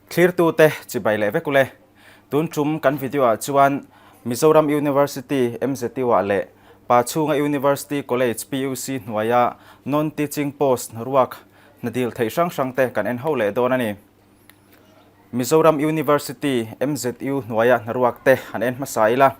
Thlirtute chibai leh vek ule. Tun tum kan video ah chuan Mizoram University, MZU, ah leh Pachhunga University College, PUC, hnuaia Non-Teaching Post hnaruak hna dil theih hrang hrang te kan en ho leh dawn a ni. Mizoram University, MZU, hnuaia hnaruak te han en hmasa ila.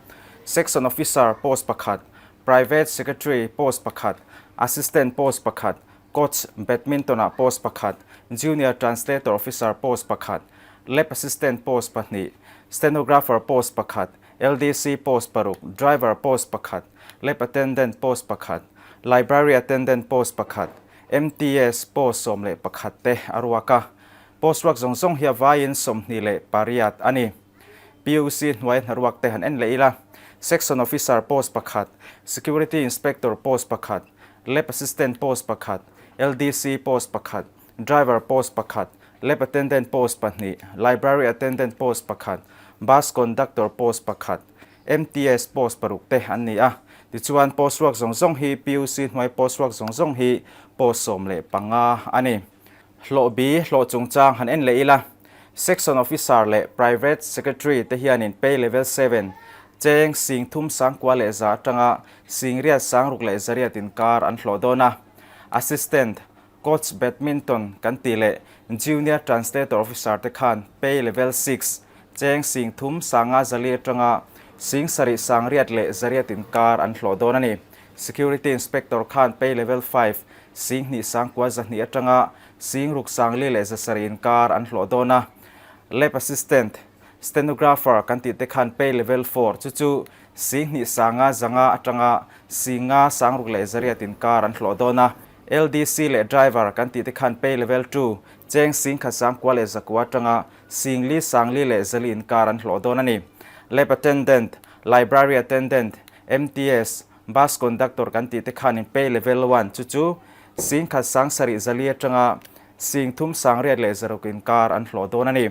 Section Officer post pakhat, Private Secretary post pakhat, Assistant post pakhat, Coach Badminton ah post pakhat, Junior Translator Officer post pakhat, Lab Assistant post pahnih, Stenographer post pakhat, LDC post paruk, Driver post pakhat, Lab Attendant post pakhat, Library Attendant post pakhat, MTS post 11 te a ruak a. Post ruak zawng zawng hi a vaiin 28 a ni. PUC hnuai hnaruak te han en leh ila, Section Officer post pakhat, Security Inspector post pakhat, Lab Assistant post pakhat, LDC post pakhat, Driver post pakhat, Lab Attendant post pahnih, Library Attendant post pakhat, Bus Conductor post pakhat, MTS post paruk te an ni a. Tichuan post ruak zawng zawng hi PUC hnuai post ruak zawng zawng hi post 15 a ni. Hlawh bi hlawh chungchang han en leh ila, Section Officer leh Private Secretary te hianin Pay Level 7, cheng 31,100 atanga 68,600 inkar an hlawh dawn a. Assistant, Coach Badminton kan tih leh Junior Translator Officer te khan Pay Level 6, cheng 3504 atanga 76,800 inkar an hlawh dawn a ni. Security Inspector khan Pay Level 5, 29,200 atanga 64,700 inkar an hlawh dawn a. Lab Assistant, Stenographer kan tih te khan Pay Level 4 chu chu 2500 atanga 56,800 inkar an hlawh dawn a. LDC leh Driver kan tih te khan Pay Level 2, cheng 19,900 atanga 44,400 inkar an hlawh dawn a ni. Lab Attendant, Library Attendant, MTS, Bus Conductor kan tih te khanin Pay Level 1 chu chu 17,700 atanga 3600 inkar an hlawh dawn a ni.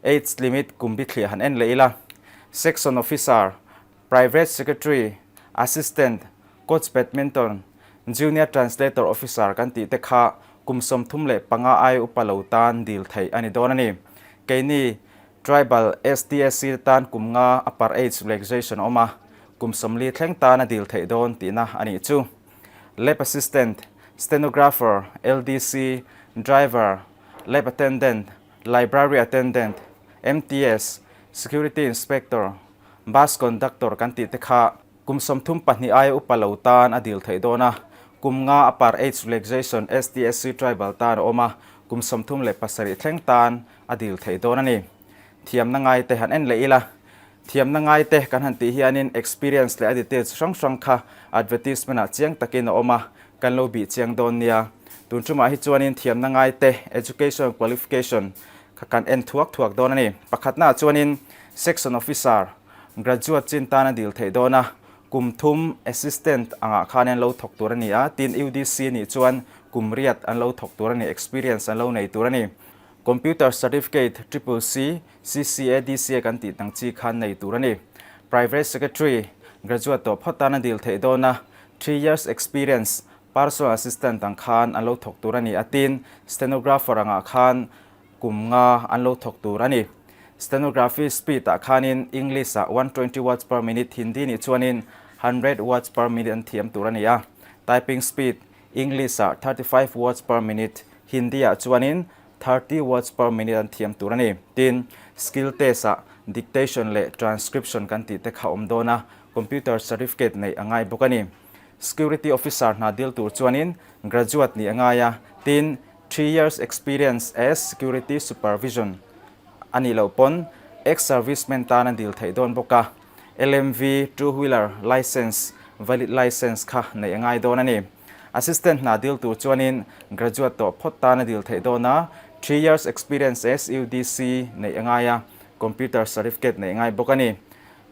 Age limit kum bithliah han en leh ila. Section Officer, Private Secretary, Assistant, Coach Badminton, Junior Translator Officer kan tih te kha kum 35 ai upa lo tan dil theih a ni dawn a ni. Keini Tribal STSC te tan kum nga upper age relaxation a awm a, kum 40 thleng tan a dil theih dawn tihna a nih chu. Lab Assistant, Stenographer, LDC, Driver, Lab Attendant, Library Attendant, MTS, Security Inspector, Bus Conductor kan tih te kha kum 32 aia upa lo tan a dil theih dawn a, kum nga upper age relaxation STSC Tribal tan a awm a, kum 37 thleng tan a dil theih dawn a ni. Thiamna ngai te han en leh ila, thiamna ngai te kan han tih hianin experience leh a details hrang hrang kha advertisement ah chiang takin a awm a, kan lo bih chiang dawn nia. Tun tumah hi chuanin thiamna ngai te education qualification kha kan en thuak thuak dawn a ni. Pakhatnaah chuanin section officer, graduate chin tan a dil theih dawn a, kum thum assistant angah khan an lo thawk tur a ni a, tin UDC nih chuan kum riat an lo thawk tur a ni, experience an lo nei tur a ni. Computer Certificate Triple C, CCA, DCA kan tih dang chi khan nei tur a ni. Private Secretary, graduate tawh phawt tan a dil theih dawn a, 3 years experience, personal assistant ang khan an lo thawk tur a ni a, tin stenographer angah khan kum nga an lo thawk tur a ni. Stenography speed ah khanin English ah 120 words per minute, Hindi nih chuanin 100 words per minute an thiam tur a ni a. Typing speed English ah 35 words per minute, Hindi ah chuanin 30 words per minute an thiam tur a ni. Tin, skill test ah dictation leh transcription kan tih te kha awm dawn a, computer certificate neih a ngai bawk a ni. Security officer hna dil tur chuanin graduate nih a ngai a, tin 3 years experience as security supervision a nih loh pawn ex-serviceman tan a dil theih dawn bawk a, LMV two wheeler license valid license kha neih a ngai dawn a ni. Assistant hna dil tur chuanin graduate tawh phawt tan a dil theih dawn a, 3 years experience as UDC neih a ngai a, computer certificate neih a ngai bawk a ni.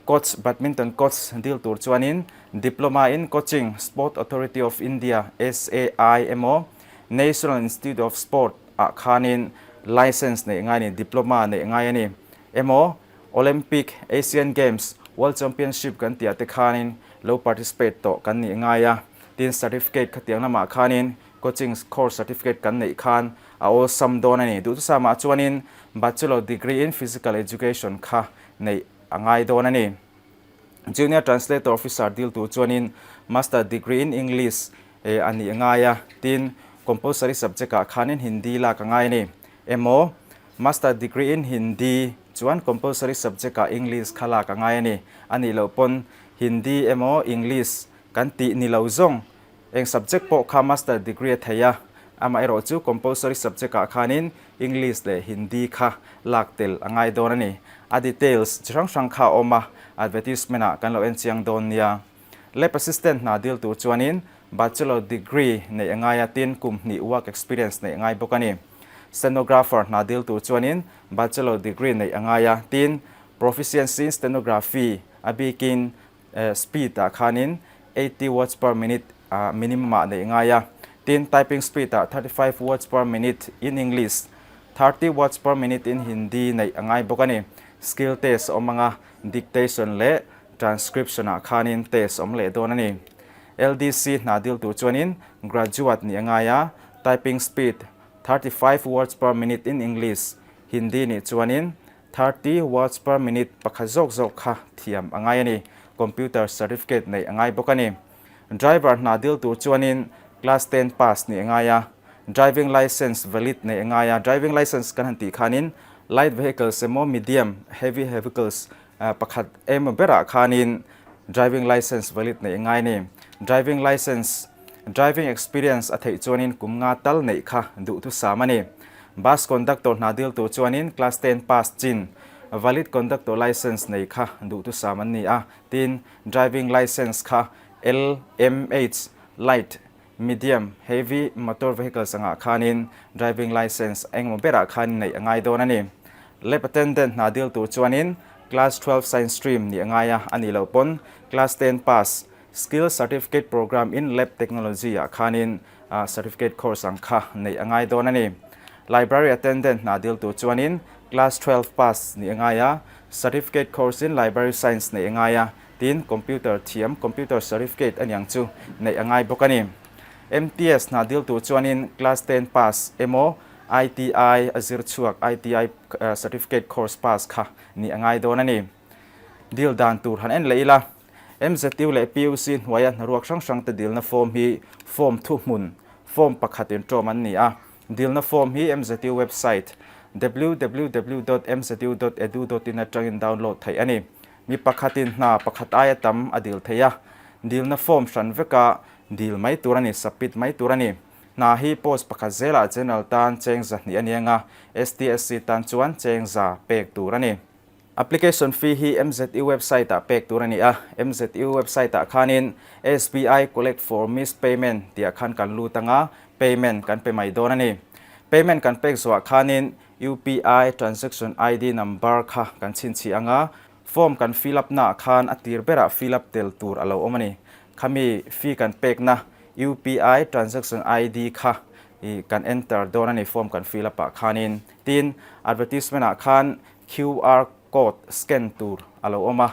Coach badminton coach dil tur chuanin diploma in coaching Sport Authority of India SAI emaw National Institute of Sport ah khanin license neih ngai a ni, diploma neih ngai a ni emaw Olympic, Asian Games, World Championship kan tih ah te khanin lo participate tawh kan nih ngai a, tin certificate khatiang lamah khanin coaching course certificate kan neih khan a awlsam dawn a ni. Duhthusam ah chuanin Bachelor degree in Physical Education kha neih a ngai dawn a ni. Junior Translator Officer dil tur chuanin Master degree in English a nih a ngai a, tin compulsory subject ah khanin Hindi lak a ngai a ni. Emaw, Master degree in Hindi chuan compulsory subject ah English kha lak a ngai a ni. A nih loh pawn Hindi emaw English kan tih ni lo zawng Eng subject pawh kha master degree a thei a, amaherawh chu compulsory subject ah khanin English leh Hindi kha lak tel a ngai dawn a ni. A details chi hrang hrang kha a awm a, advertisement ah kan lo en chiang dawn nia. Lab assistant hna dil tur chuanin bachelor degree neih a ngai a, tin kum hnih work experience neih a ngai bawk a ni. Stenographer hna dil tur chuanin bachelor degree neih a ngai a, tin proficiency in stenography a bikin Speed ah khanin 80 words per minute minimum ah neih ngai a, tin typing speed ah 35 words per minute in English, 30 words per minute in Hindi neih a ngai bawk a ni. Skill test a awm ang a, dictation leh transcription ah khanin test a awm leh dawn a ni. LDC hna dil tur chuanin graduate nih a ngai a, typing speed 35 words per minute in English, Hindi nih chuanin 30 words per minute pakhat zawk zawk kha thiam a ngai a ni. Computer certificate neih a ngai bawk a ni. Driver hna dil tur chuanin class ten pass nih a ngai a, driving licence valid neih a ngai a. Driving licence kan han tih khanin light vehicles emaw medium heavy vehicles pakhat emaw berah khanin driving licence valid neih a ngai a ni. Driving licence Driving experience a theih chuanin kum nga tal neih kha duhthusam a ni. Bus conductor hna dil tur chuanin class ten pass chin valid conductor licence nei kha duhthusam an ni a, tin driving licence kha LMH, light, medium, heavy motor vehicles angah khanin driving licence engemaw berah khan neih a ngai dawn a ni. Lab attendant hna dil tur chuanin class 12 science stream nih a ngai a, a nih loh pawn class ten pass Skill Certificate Program in Lab Technology ah khanin certificate course ang kha neih a ngai dawn a ni. Library Attendant hna dil tur chuanin Class 12 pass nih a ngai a, Certificate course in Library Science neih a ngai a, tin Computer thiam, Computer Certificate a niang chu neih a ngai bawk a ni. MTS hna dil tur chuanin Class 10 pass emaw ITI a zir chhuak ITI Certificate course pass kha nih a ngai dawn a ni. Dil dan tur han en leh ila. MZU leh PUC hnuaia hnaruak hrang hrangte dilna form hi form thuhmun, form pakhat inṭawm an ni a. Dilna form hi MZU website www dot mzu dot edu dot in aṭangin download theih a ni. Mi pakhatin hna pakhat aia tam a dil thei a, dilna form hran veka dil mai tur a ni, submit mai tur a ni. Hna hi post pakhat zelah General tan cheng 200 a ni anga, STSC tan chuan cheng 100 pek tur a ni. Application fee hi MZU website ah pek tur a ni a, MZU website ah khanin SBI collect for missed payment tih ah khan kan lut anga payment kan pe mai dawn a ni. Payment kan pek zawh ah khanin UPI transaction ID number kha kan chhinchhiah anga form kan fill up na ah khan a tir berah fill up tel tur a lo awm a ni. Khami fee kan pekna UPI transaction ID kha i kan enter dawn a ni form kan fill up ah khanin. Tin, advertisement ah khan QR code scan tur a lo awm a,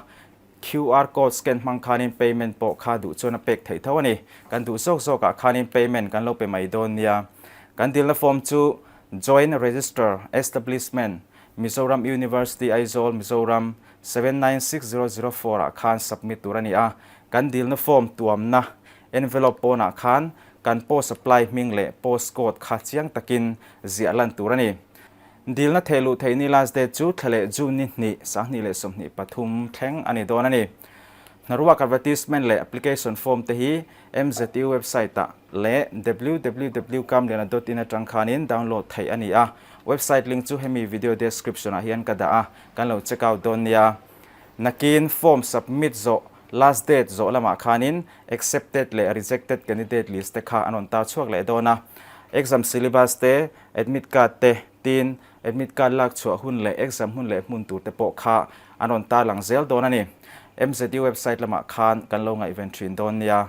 QR code scan hmang khanin payment pawh kha duh chuan a pek theih tho a ni. Kan duh zawk zawkah khanin payment kan lo pe mai dawn nia. Kan dilna form chu Joint Register Establishment, Mizoram University Aizawl, Mizoram 796004 ah khan submit tur a ni a. Kan dilna form tuamna envelope pawnah khan kan post apply hming leh post code kha chiang takin ziah lan tur a ni. Dilna theh luh theih ni last date chu thla leh June ni hnih, 2023 thleng a ni dawn a ni. Hnaruak advertisement leh application form te hi MZU website ah leh www.kamliana dot in atang khanin download theih a ni a. Website link chu hemi video description ah hian ka dah a, kan lo check out dawn nia. Nakin form submit zawh last date zawh lamah khanin accepted leh rejected candidate list te kha an rawn tar chhuak leh dawn a. Exam syllabus te Admit card te, tin admit card lak chhuah hun leh exam hun leh hmun tur te pawh kha an rawn tarlang zel dawn a ni. MZU website lamah khan kan lo ngaihven thin dawn nia.